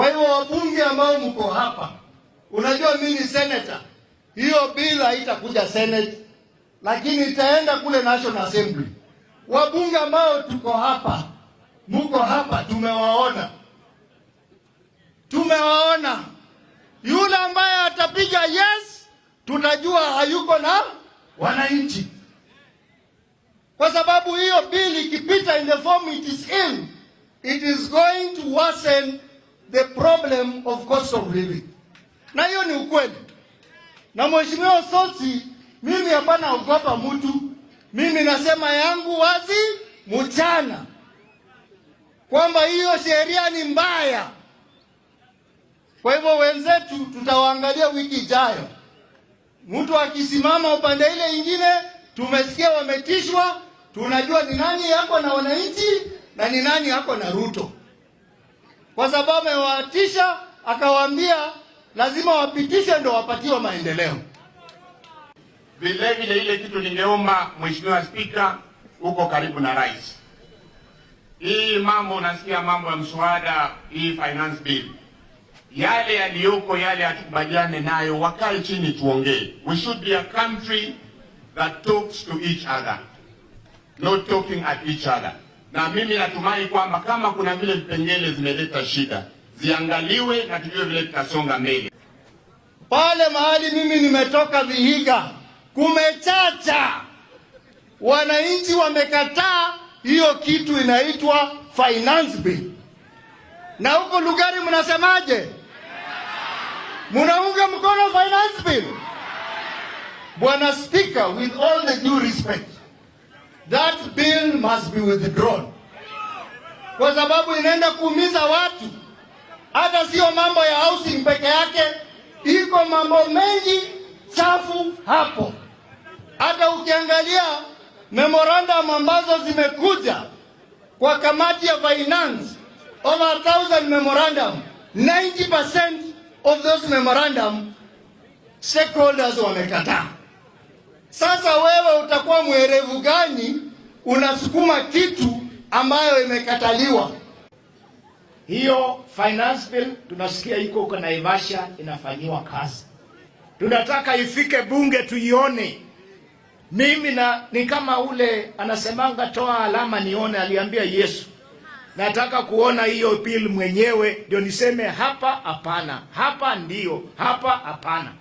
Kwa hivyo wabunge ambao mko hapa, unajua mimi ni senator, hiyo bill haitakuja Senate, lakini itaenda kule National Assembly. Wabunge ambao tuko hapa, mko hapa, tumewaona, tumewaona. Yule ambaye atapiga yes, tutajua hayuko na wananchi, kwa sababu hiyo bill ikipita in the form it is in, it is going to worsen the problem of cost of living, na hiyo ni ukweli. Na Mheshimiwa Osotsi, mimi hapana ogopa mtu, mimi nasema yangu wazi mchana kwamba hiyo sheria ni mbaya. Kwa hivyo wenzetu tutawaangalia wiki ijayo. Mtu akisimama upande ile ingine, tumesikia wametishwa, tunajua ni nani yako na wananchi na ni nani yako na Ruto, kwa sababu amewatisha akawaambia lazima wapitishe ndo wapatiwe maendeleo. Vile vile ile kitu ningeomba Mheshimiwa Spika, uko karibu na rais, hii mambo unasikia mambo ya mswada hii finance bill, yale yaliyoko yale hatukubaliane nayo, wakae chini tuongee. We should be a country that talks to each other, not talking at each other. Na mimi natumai kwamba kama kuna vile vipengele zimeleta shida ziangaliwe na tujue vile tutasonga mbele. Pale mahali mimi nimetoka Vihiga, kumechacha, wananchi wamekataa hiyo kitu inaitwa finance bill. Na huko Lugari mnasemaje? Munaunga mkono finance bill? Bwana Speaker, with all the due respect, that bill must be withdrawn, kwa sababu inaenda kuumiza watu. Hata sio mambo ya housing peke yake, iko mambo mengi chafu hapo. Hata ukiangalia memorandum ambazo zimekuja kwa kamati ya finance, over 1,000 memorandum, 90% of those memorandum stakeholders wamekataa. Sasa wewe utakuwa mwerevu gani unasukuma kitu ambayo imekataliwa? Hiyo finance bill tunasikia iko huko Naivasha inafanyiwa kazi. Tunataka ifike bunge tuione. Mimi na ni kama ule anasemanga toa alama nione, aliambia Yesu. Nataka kuona hiyo bill mwenyewe ndio niseme hapa hapana, hapa ndio, hapa hapana.